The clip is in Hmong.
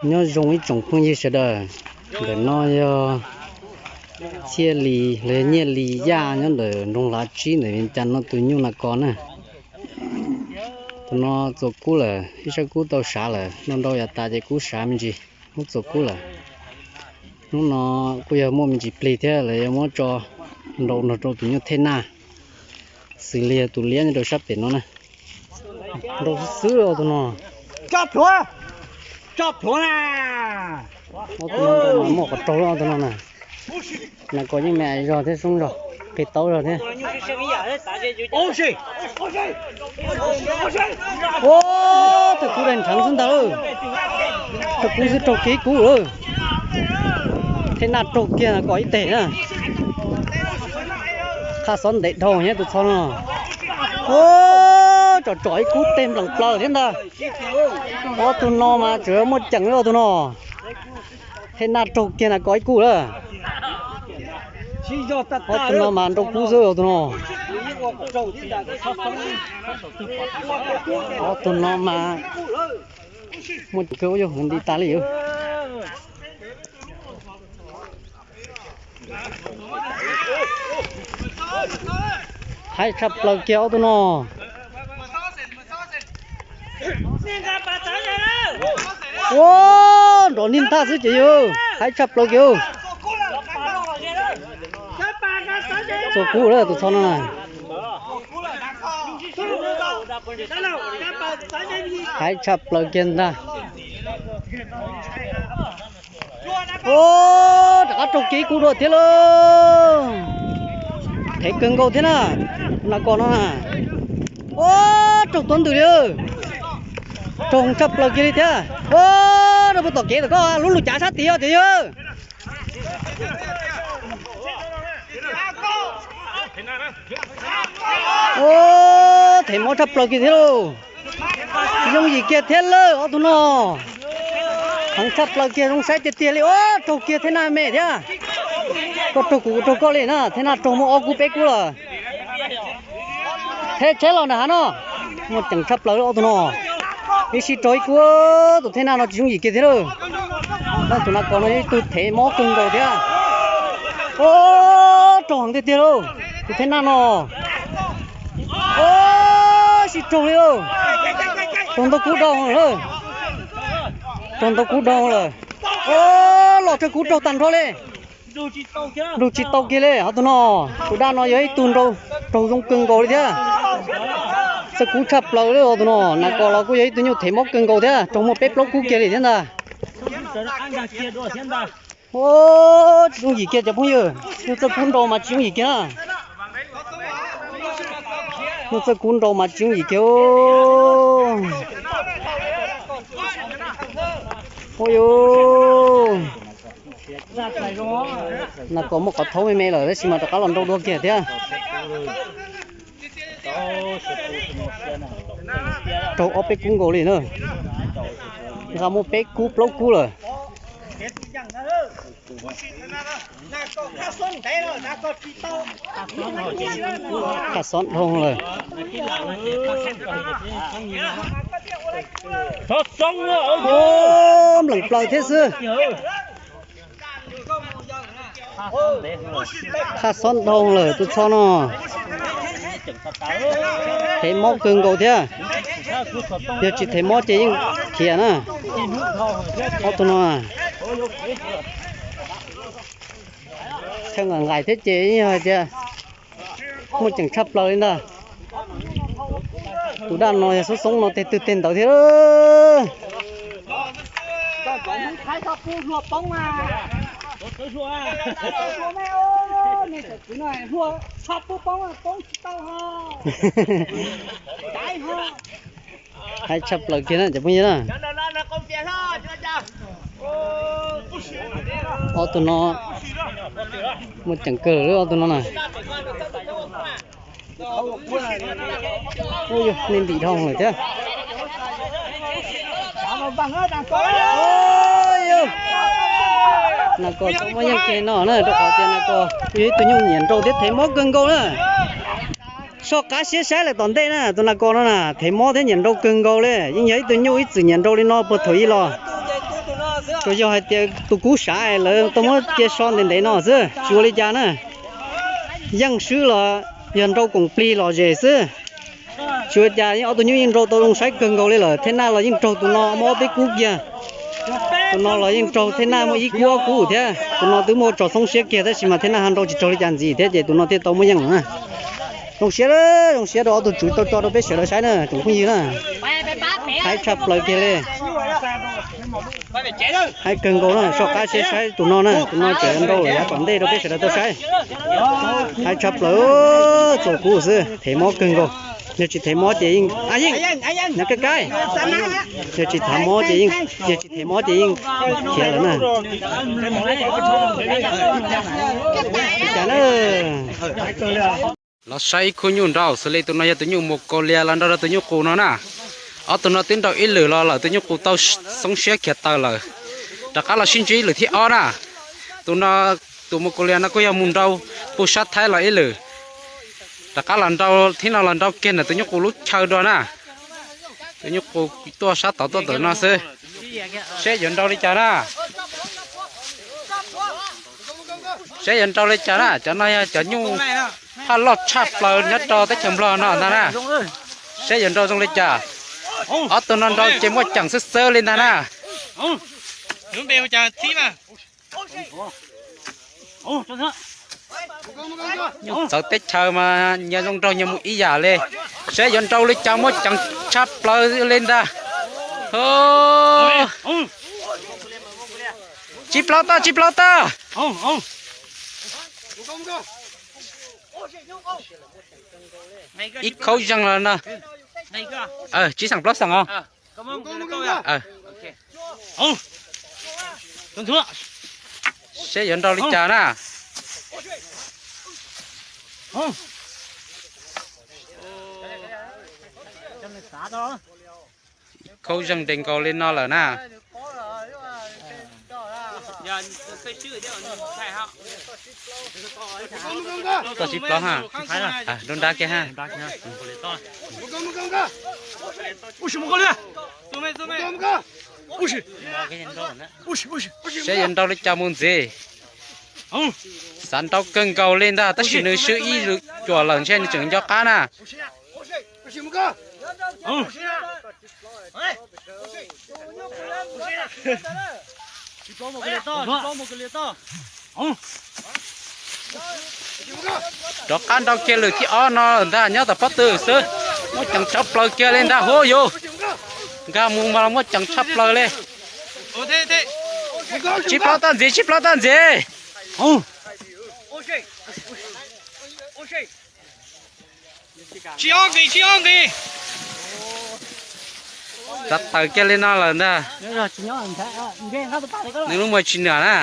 Nyob zoo ib tsoom phooj ywg sawv daws, ntawm no yog Txhiaj Lis los yog Nyiaj Lis Yaj nyob ntawm nroog Lav Tsib ntawm Vias Cas no tus nyuj nas kos na. Tus no txuas kub lawm, ib sab kub tau sav lawm, nrau nrau yav tas ces kub sav me ntsis, muab txuas kub lawm. Hnub no kuj yog muaj me ntsis plig thiab lawv yuav muab tso nrau nrog rau tus nyuj Thej Naj, xws li yog tus liab nyob rau sab pem no na. Nrau xwb xwb tus no. Tso plhuav, tso plhuav na. Muaj qhov raug tus no na. Nas kos yeej me zog thiab, soob zog, qis taub zog thiab. Ua, thawj kub daig nrheev xwb ntag lawm. Thawj kub xwb raug kiag ib kub lawm. Thej Naj raug kiag nas kos ib teg na. Qhaj Xob ntev dhau thiab tus txho no. Ua, tsom tsom ib kub teg npleem plaws thiab ntag. Ob tug no mas tseem muaj ceem li tus no. Thej Naj raug kiag nas kos ib kub lawm. Ob tug no mas nrau kub xwb tus no. Ob tug no mas muaj ceem kawg, ua yog mus nti tas li. Haib tshaj plaws kiag ob tug no. Ua, nrov niag ntaj xwb ces yog haib tshaj plaws kiag. Txuas kub lawm tus txho no na. Haib tshaj plaws kiag ntag. Ua, rov qab raug kiag ib kub dua thiab lauj. Thev kawg nkaus thiab na. Nas kos no na. Ua, raug tuab ntws li. Raug tshaj plaws kiag li thiab. Ua, rau puag tom kev tom koj lub lus cav sab tid os ces yog. Ua, thev mob tshaj plaws kiag thiab lauj. Tsis yooj yim kiag thiab lawm ob tug no. Heev tshaj plaws kiag, zoo saib tiag tiag li. Ua, raug kiag Thej Naj me thiab. Koj raug kuv, kuv raug koj li na, Thej Naj raug muaj ob kub peb kub lawm. Theb tsheb los nram hav no. Muaj ceem tshaj plaws ob tug no. Ib sij raug ib kub, tus Thej Naj no tsis yooj yim kiag thiab lauj. Tus nas kos no yog ib tug thev mob kawg nkaus thiab. Raug heev tiag tiag lauj tus Thej Naj no. Sib raug li lauj. Raug ntau kub dhau lawm. Raug ntau kub dhau lawm. Los thawj kub raug tag nrho li. Nrug tsis tau kiag li hov tus no. Tus daj no yog ib tug nrau raug zoo kawg nkaus li thiab. Txawj kub tshaj plaws li hov tus no. Nas kos los kuj yog ib tug nyuj thev mob kawg nkaus thiab, raug muaj peb plaub kub kiag li thiab ntag. Tsis yooj yim kiag cov phooj ywg, nyuj txawj kub nrau mas tsis yooj yim kiag na. Nyuj txawj kub nrau mas tsis yooj yim kiag. Ua yus, nas kos muaj qhov thaub me me lawm tab sis mas rov qab los nrau dua kiag thiab. Raug ob peb kub nkaus li na. Nqa muaj peb kub plaub kub lawm. Qhaj xob dhau lawm. Npleem plaws thiab xwb. Qhaj xob dhau lawm tus txho no. Thev mob kawg nkaus thiab. Yog tsis thev mob ces yeej khiav na. Ob tug no, chaw nqaim nqaim thiab ces yeej yog hais tias muaj ceem tshaj plaws li ntag. Tus daj no yog xoob xoob no tej twg tej ntawd thiab. Hais tshaj plaws kiag na cov phooj ywg na. Ob tug no muaj ceem kawg lawm ob tug no na. Ua yus, nej ntim dhau lawm thiab. Nas kos tau muaj yeej kiag no na, rau qhov tias nas kos yog ib tug nyuj nyiam nrau thiab thev mob kawg nkaus na. Soj qab siab saib lawm tom ntej na, tus nas kos no na thev mob thiab nyiam nrau kawg nkaus li, yeej yog ib tug nyuj ib txwm nyiam nrau li no puag thaum ub los. Tsuas yog hais tias tus kub sav lawv tau muab cia so ntev ntev no xwb, tsis ua li cas na. Yeej swb los yog nrau koom plig lom zem xwb. Tsis ua cas, yeej ob tug nyuj yeej nrau tau zoo saib kawg nkaus li lawm. Thej naj los yeej raug tus no muab ob peb kub kiag. Tus no los yeej raug thej naj muaj ib kub ob kub thiab. Tus no twb muaj tso xoob siab kiag tab sis mas thej naj ho nrau tsis raug li cas ntxiv thiab ces tus no thiaj tau muaj yeej na. Zoo siab, zoo siab rau ob tug tswv tau tso rau peb sawv daws saib na tsoom phooj ywg na. Haib tshaj plaws kiag li. Haib kawg nkaus na, soj qab siab saib tus no na, tus no tseem nrau lawm yav tom ntej rau peb sawv daws tau saib. Haib tshaj plaws, txaus kub xwb, thev mob kawg nkaus. Yog tsis thev mob ces yeej, a yeej, nyob kaj kaib. Yog tsis thev mob ces yeej, yog tsis thev mob ces yeej khiav lawm na. Cas na. Los saib ib khub nyuj nrau, xws li tus no yog tus nyuj Mongolia los nrau rau tus nyuj qus no na. Ob tug no twb nrau ib lwm los lawm, tus nyuj qus tau xoob siab khiav taws lawm. Rov qab los sib ntsib ib lwm thib ob na. Tus no, tus Mongolia no kuj yog mus nrau puag sab Thaib los ib lwm. Rov qab los nrau, thib no los nrau kiag ntawm tus nyuj qus lub chaw dua na. Tus nyuj qus tuaj sab tod tuaj ntawm no xwb. Seb yuav nrau li cas na. Seb yuav nrau li cas na, cov no yog cov nyuj phaj loj tshaj plaws nyob rau teb chaws Nplog no ntag na. Seb yuav nrau zoo li cas. Ob tug no nrau ces muaj ceem xwb xwb li ntag na. Nyuj txawv teb chaws mas nyias zoo nraug nyias mus ib yam li. Seb yuav nrau li cas muaj ceem tshaj plaws li ntag. Tsib plaub toj, tsib plaub toj. Ib khaub zeeg los no. Tsib xeem plaub xeem os. Seb yuav nrau li cas na. Khaub zeeg nres nkaus li no lawm na. Toj tsib plaub ha. Nruab nrab kiag ha. Seb yuav nrau li cas mus ntxiv. Xav nrau kawg nkaus li ntag tab sis nws swb ib cuam lawm ntshe nws tseem nco qab na. Rov qab nrau kiag lwm thib ob no ntag, nyob tom pob tw xwb. Muaj ceem tshaj plaws kiag li ntag hub yus. Nkag mus mas muaj ceem tshaj plaws li. Tsib plaub toj ntxiv, tsib plaub toj ntxiv. Txav taws kiag li no lawm ntag. Nws lub muag tsis nyiam na.